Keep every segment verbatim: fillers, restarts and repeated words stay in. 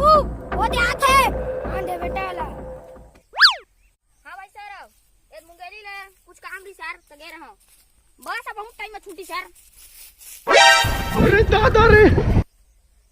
ओ, वो दे आत हे। आन दे बेटा ला। हाँ भाई सर, ए मुंगेली ले कुछ काम रही सर, त गे रहा। बस अब बहुत टाइम में छुट्टी सर। अरे दादा रे।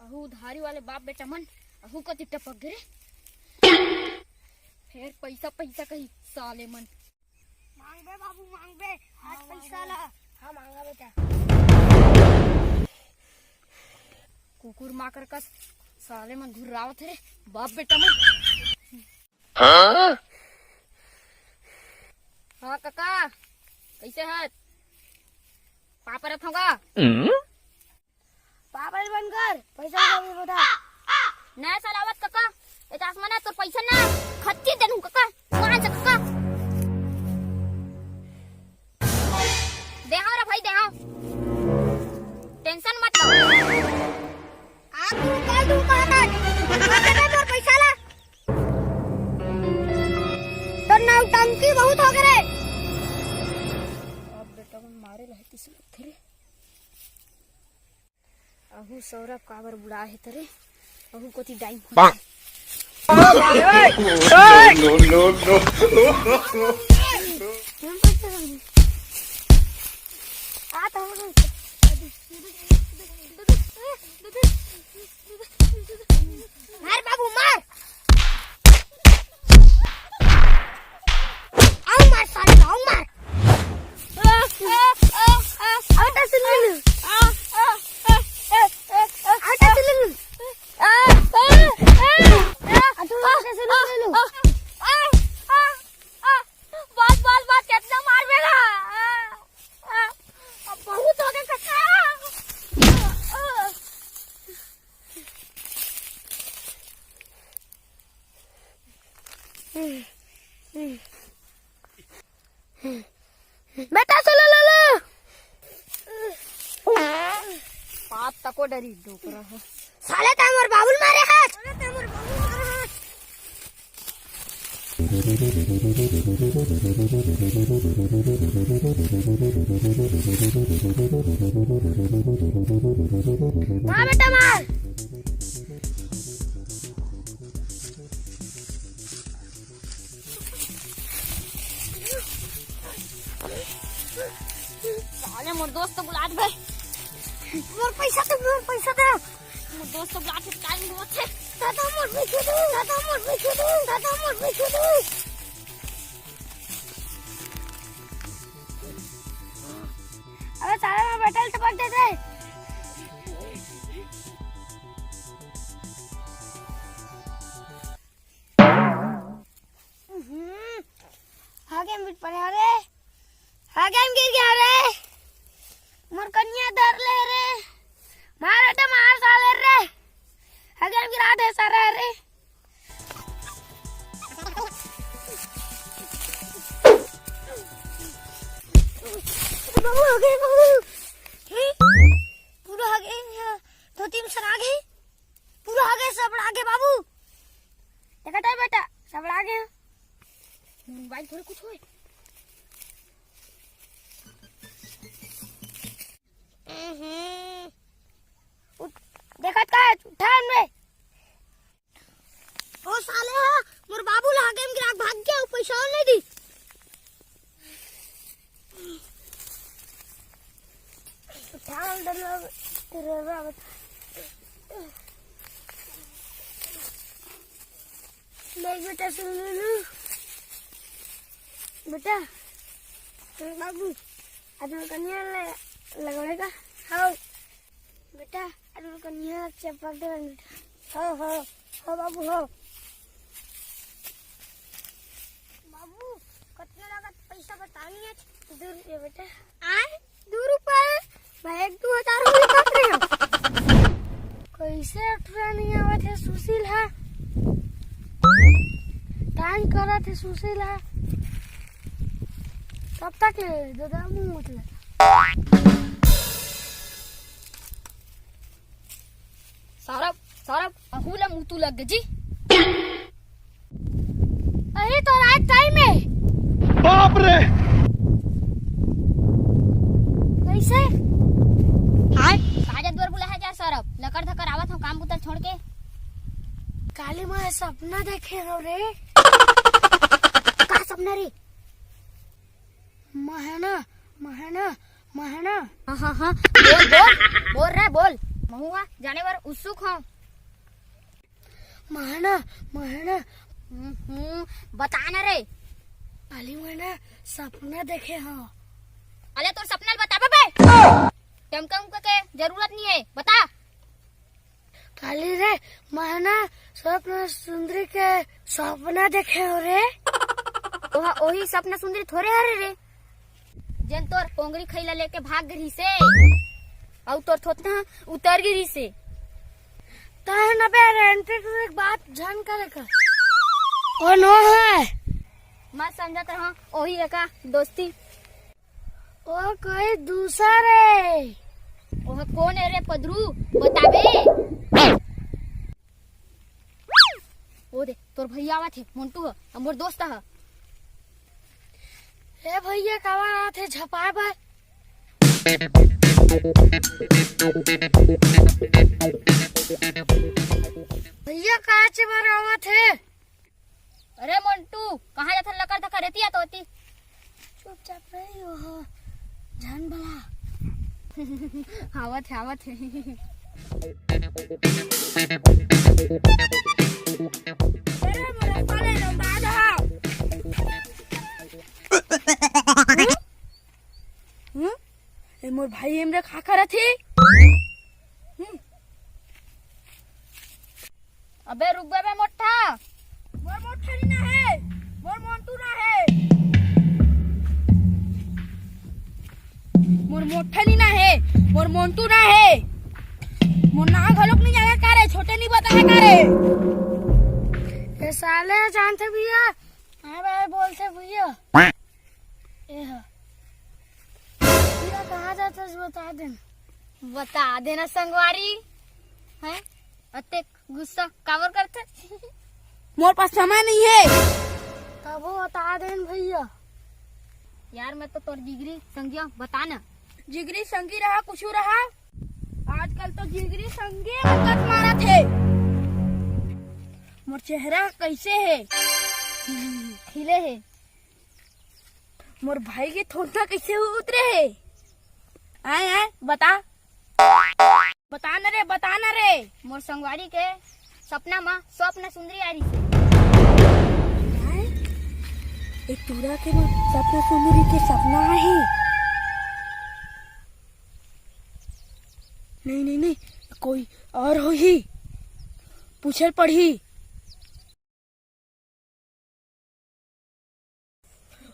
अहू उधारी वाले बाप बेटा मन, अहू कति टपक गे रे। फेर पैसा पैसा कही साले मन। मांगबे बाबू, मांगबे, आज हाँ, पैसा मांगबे। ला। हाँ, मांगा बेटा। कुकुर माकर कस साले मन घुर्रावत हे रे, बाप बेटा मन। हाँ? हाँ कका, कैसे हत? पापा रथ होगा? पापा बन कर, पैसा का भी बता। ना साला आवत कका, ए चश्मा ना तोर पैसा ना, खच्ची देनु कका, कहाँ से कका? देहां रे भाई, देहां। टेंशन मत लो। आज तू कल तू कहा था, कहाँ से दे मोर पैसा ला? तो नौटंकी बहुत हो गए रे। अब बेटा मन मारे ला किसी लोग थे रे। अहू सौरभ काबर बुलाए हे तरे? अहू कोती डाइन। No, no, no। आ तो हो गई। मार बाबू, मार। आओ मार साले, आओ मार। आ, आ, आ, आ, आ, तसली ले लो। आ, आ, आ, आ, आ, आ, आ, तसली ले लो। आ, आ, आ, आ, आ, तसली ले लो। आ, आ, आ, आ, बस, बस, बस, कितना मार मेरा। आ, आ, अब बहुत हो गया काका। आ, आ। बेटा, सुन लो, लो, लो। पात तको डरी डोकरा है। साले, तैं मोर बाबू ल मारे हस। मार बेटा, मार। साले मोर दोस्त बुलात भाई। मोर पैसा दे, मोर पैसा दे। मोर दोस्त बुलात हे, काहे नहीं होत हे? दादा मोर पैसा दे, दादा मोर पैसा दे, दादा मोर पैसा दे। अबे साले, मैं बैठल टपक देते। हम्म, आगे में पड़ा रे, आगे में गिर गया रे, मोर कनिया धर ले रे, मार बेटा मार साले रे, आगे में गिरा दे सारा रे। बाबू, आगे बाबू, पूरा आगे, धोती में सर आगे। पूरा आगे, सबड़ा आगे बाबू। देखा था बेटा, सबड़ा आगे। मोबाइल थोड़े कुछ होए। हम्म। उठ, देखत का है? उठा इनमें। ओ साले हा, मोर बाबू ला आगे में गिरा के भाग गया, वो पैसा और नहीं दी। उठा, डर लग, तेरे बाबा। देख बेटा, सुन ले लू। बेटा, सुन बाबू, आज मैं कन्या ले लगड़ेगा। हाँ। बेटा, अरे कन्या चपक दे बेटा। हो, हो, हो बाबू, हो। बाबू, कतना लागत पैसा बता नहीं है। दो रुपया बेटा। आए, दो रुपया? भाई, एक दो हजार रुपया कम नहीं हो। कैसे उठरा नहीं आवत है सुशील हा? टाइम करत है सुशील हा। तब तक ले, दादा मुंह उठ ले। सौरभ, सौरभ, अहू ला मुतू लग गे जी। अरे तो रात टाइम है। बाप रे। कैसे? हाय, काजत बर बुला है जा सौरभ, लकर धकर आवत हो काम बुता छोड़ के। सपना देखे हो रे। का सपना रे? महना, महना, महना। हाँ, हाँ, हाँ। बोल, बोल, बोल रे, बोल। महुआ जाने बर उत्सुक हूँ। महना, महना। हम्म, हम्म, बता ना रे। काली महना सपना देखे हो। अले तोर सपना ल बताबे बे। टमका उमका के जरूरत नहीं है, बता। काली रे, महना स्वप्न सुंदरी के सपना देखे हो रे। ओहा, ओही सपना सुंदरी थोरे हरे रे, जेन तोर पोंगरी खईला लेके भाग गई से, अउ तोर थोथना उतर गिरी से। तहन अबे रे, एंट्री के बात झन करे का। ओ नो है। मैं समझत रहा, ओही एका दोस्ती। ओ कोई दूसर है। ओह कोन है रे पदरू? बताबे। ओ दे, तोर भैया आवत हे, मोंटू ह, अउ मोर दोस्त ह। ए भैया, काबर आवत हे झपाए बर? भैया, काचे बर आवत हे? अरे मोंटू, कहाँ जाथन लकर धकर एती आ तो एती? चुपचाप रही, ओहो, झन बला। आवत हे, आवत हे। अरे मोर साले लोग, आ जा। हम्म? हम्म? ए मोर भाई एमरे खा करत हे। हम्म? अबे रुक बे, बे मोट्ठा। मोर मोट्ठा नी ना हे, मोर मोंटू ना हे। मोर मोट्ठा नी ना हे, मोर मोंटू ना हे। मोर नाव घलोक नी जाने का रे, छोटे नी बता हे का रे। ए साले जानथे भैया, हाँ भाई बोलथे भैया। ए हा। भैया कहाँ जाथस बता देना। बता देना संगवारी। हैं? अतेक गुस्सा काबर करथे? मोर पास समय नहीं है। तभो बता देन भैया। यार मैं तो तोर जिगरी संगिया बता ना। जिगरी संगी रहा कुछु रहा। आजकल तो जिगरी संगी मत मारत हे। मोर चेहरा कैसे हे? खिले हे। मोर भाई के थोथना कैसे उतरे हे? आय, आय, बता। बता न रे, बता न रे। मोर संगवारी के सपना म स्वप्न सुंदरी आ रही से। आय? ए टूरा के म सपना सुंदरी के सपना आए हे। नहीं, नहीं, नहीं, कोई और होही। पूछल पड़ही।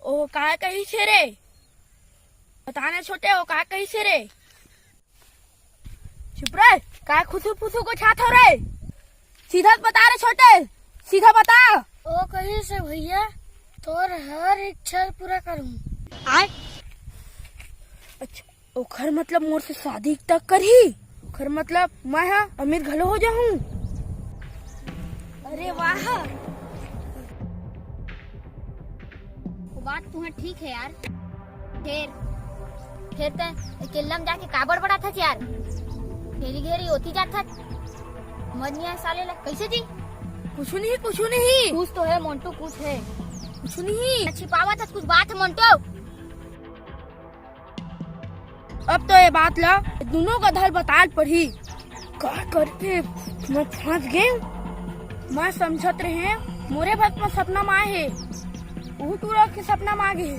ओ का कहिस हे रे? बता ना छोटे, ओ का कहिस हे रे? चुप रे, का खुसू फुसू गोठियाथस रे? सीधा बता रे छोटे, सीधा बता। ओ कहिस हे भैया, तोर हर इच्छा पूरा करूँ। आय? अच्छा, ओखर मतलब मोर से शादी तक करही? ओखर मतलब मैं ह अमीर घलो हो जाहूं? अरे वाह, वो बात तुहां ठीक है यार। फेर, फेर तैं अकेल्ला म जाके का बड़बड़ाथस यार? घेरी घेरी ओती जाथस। समझ नहीं आय साले ला, कैसे जी? कुछु नहीं, कुछु नहीं। कुछ तो है मोंटू, कुछ है। कुछु नहीं। छिपावत हस कुछ बात है मोंटू। अब तो ये बात ला दुनों गधा ल बताल पड़ही। का करथे, मैं फंस गेंव। मैं समझत रहेंव मोरे भर म सपना म आए हे, उहू टूरा के सपना म आ गे हे।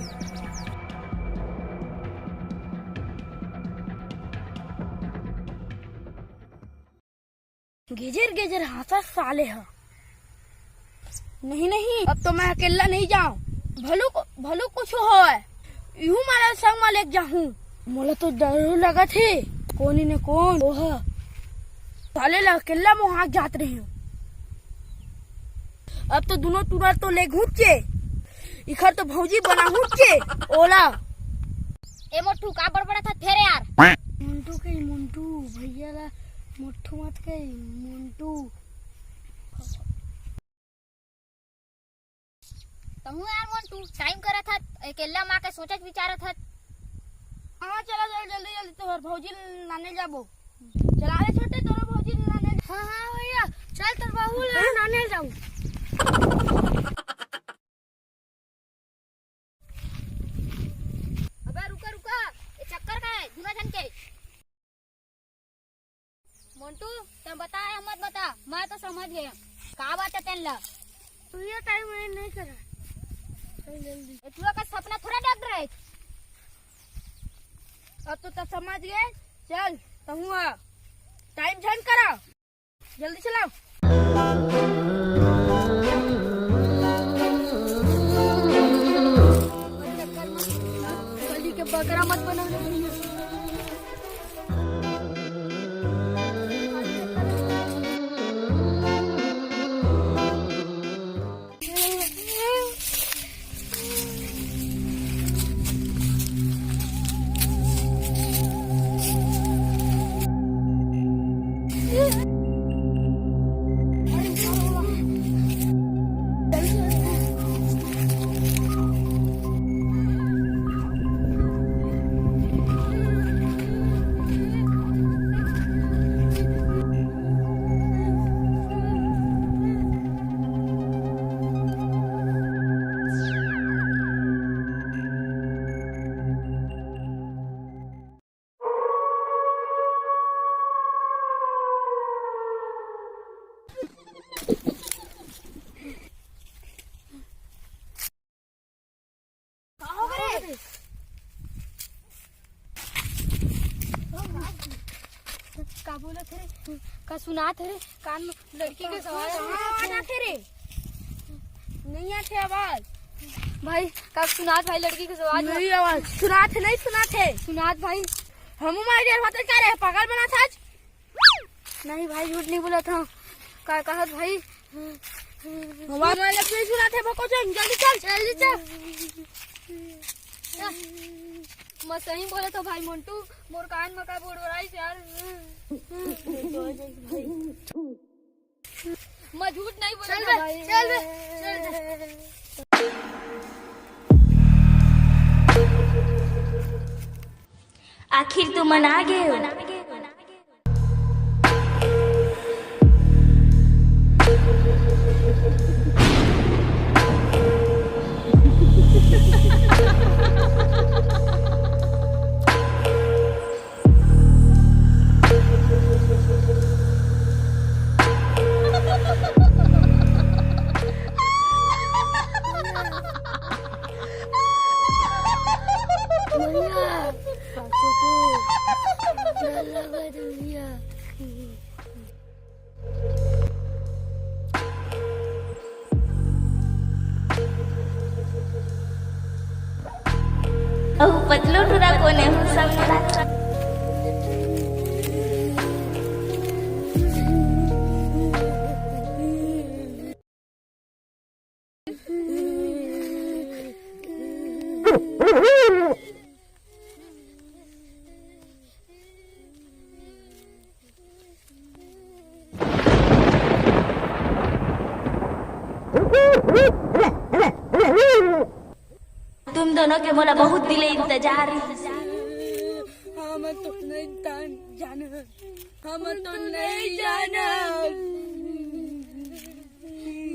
गेजर गेजर हाँसत साले ह। नहीं, नहीं, अब तो मैं अकेल्ला नहीं जांव। भलू, भलू कुछु होवय, इहू मन ला संग म लेके जाहूं। मोला तो डर लगत हे, कोनी न कोन ओह साले ला अकेल्ला मोहा के जात रहेंव। अब तो दुनों टूरा तो लेगहूंचे, इखर तो भौजी बनाहूंचे ओला। ए मोटू, का बड़बड़ाथस फेर यार? मोंटू के, मोंटू भैया ला मोटू मत कही, मोंटू। तहूं यार मोंटू, टाइम करत हस, अकेल्ला म आके सोचत विचारत हस। हाँ, चला जल्दी, जल्दी, जल्दी, तोर भौजी ल लाने जाबो। चला रे छोटे, तोर भौजी ल लाने। हाँ, हाँ भैया, चल तोर बहू ल लाने जाबो। अबे रुका, रुका, ये चक्कर का है, दूनों झन के। मोंटू, तैं बता या मत बता, मैं तो समझ गेंव। का बात हे तेन ला? तू ये टाइम में नहीं करा। चल जल्दी। ये तू का सपना थोड़ा देख रहे। अब तो तैं समझ गे। चल, तहूँ आ। टाइम झन करा। जल्दी चलाओ। बलि के बकरा मत बनाना भैया। का हो गे रे? का बोलत हे रे? का सुनात हे रे? कान में लड़की के सवाल आवाज आथे रे। नहीं आथे आवाज। भाई, का सुनात भाई लड़की के सवाल? नहीं आवाज। सुनात हे, नहीं सुनात हे। सुनात भाई। हमू मार डर होते का रे? पागल बनाथस। नहीं भाई, झूठ नहीं बोलत हँव। का कहत भाई? हमार वाला क्यों सुनात हे भको चल, जल्दी चल, जल्दी चल। मैं सही बोलत हँव भाई मोंटू, मोर कान में का बुड़बुड़ाइस यार। मैं झूठ नहीं बोलत हँव भाई। चल बे, चल बे। आखिर तुमन आ गेव। भैया, पाछू के डर लगत हे भैया। अहू पतलू टूरा कोने हो संग मोला। तुम दोनों के मोला बहुत दिन ले इंतजार रहिस। हमन तो नहीं जान, जान, हमन तो नहीं जान।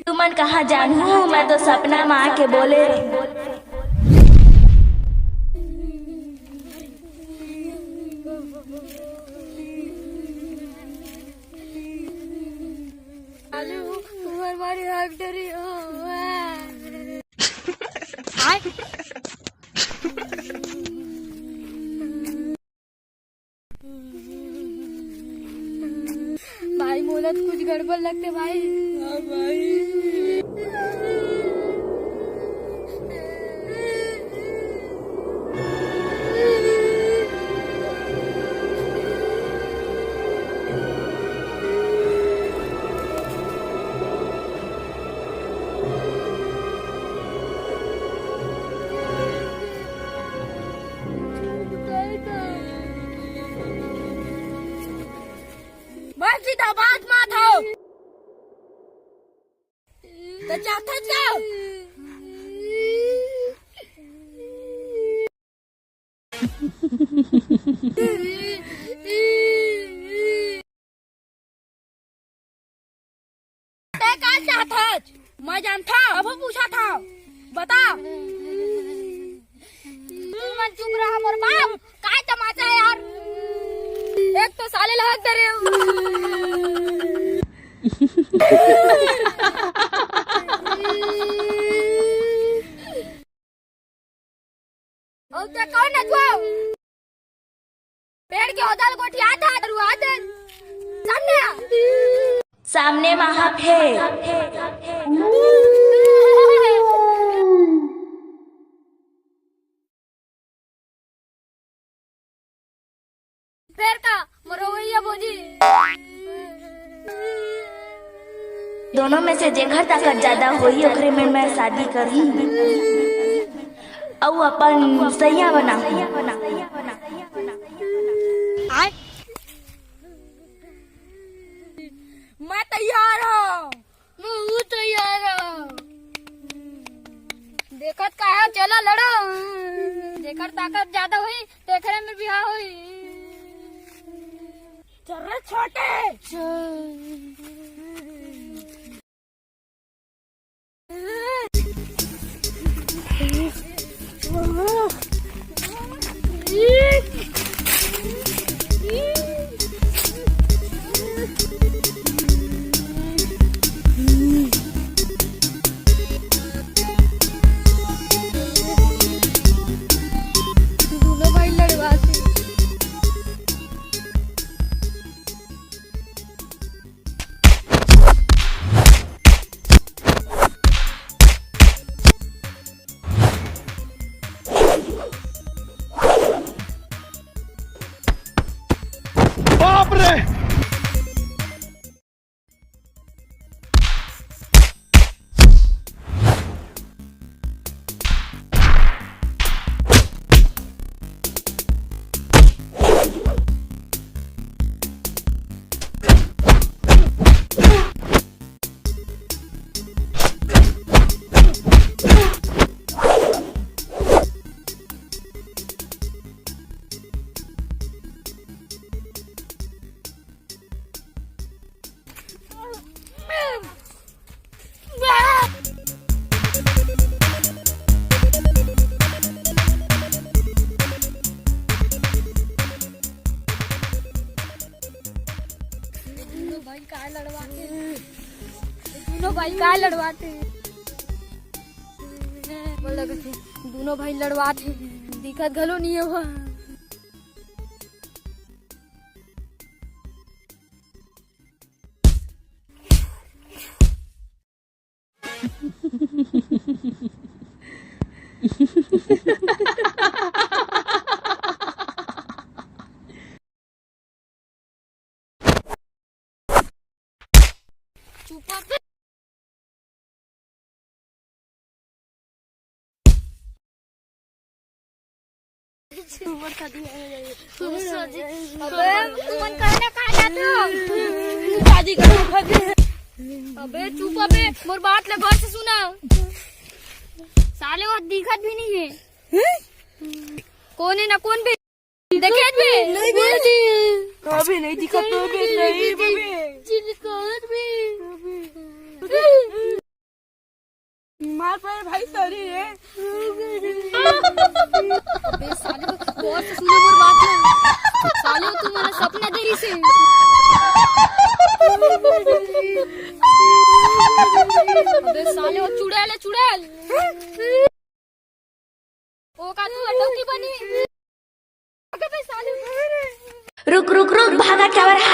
तुमन कहाँ जानहू, मैं तो सपना मा आके बोले रहिस। आलू, उमर मारी हक डरी हो। भाई, मोला तो कुछ गड़बड़ लगथे भाई। हाँ भाई। बस सीधा बात मत हो। तो चाहत हस का? तैं का चाहत हस? मैं जानथव, अभी पूछथव, बता। तू मन चुप रहा मोर बाप, काय तमाचा हे यार? एक तो साले ला हक दे रहे हो। अउ ते कौन नचुआ? पेड़ के ओदल गोठियात हे, रुआत हे। सामने आ। सामने म हाफ हे। फेर का मरोवैया भोजी। दोनों में से जेकर ताकत ज्यादा होही, ओकरे में मैं शादी करही। अउ अपन सैया बनाहूं। आय। मैं तैयार हूँ। मैं हूँ तैयार हूँ। देखत का है, चला लड़ो। जेकर ताकत ज्यादा होही, तेकरे में बिहाव होही। चल रे छोटे। चल। दूनों भाई लड़वाथे। बाप रे! दूनों भाई काय लड़वाथे? दूनों भाई काय लड़वाथे? बोल लगथे, दूनों भाई लड़वाथे, दिखत घलो नहीं हे। चुप कर। अबे, तुमन कहना कहाँ जाते हो? शादी करो, भागे। अबे, चुप अबे, मोर बात ले गौर से सुना। साले वो दिखत भी नहीं है। कौन है ना कौन भी देखे भी? नहीं बे। अबे नहीं दिखत तो बे, नहीं बे। चिल्लात भी। मार पर भाई, सॉरी रे। अबे साले, गौर से सुने मोर बात ना। साले, तू मोला सपना दे रही से। अबे साले, वो चुड़ैल है, चुड़ैल। ओ का तू अटौती बनी? अबे साले। रुक, रुक, रुक, भागा टवरा।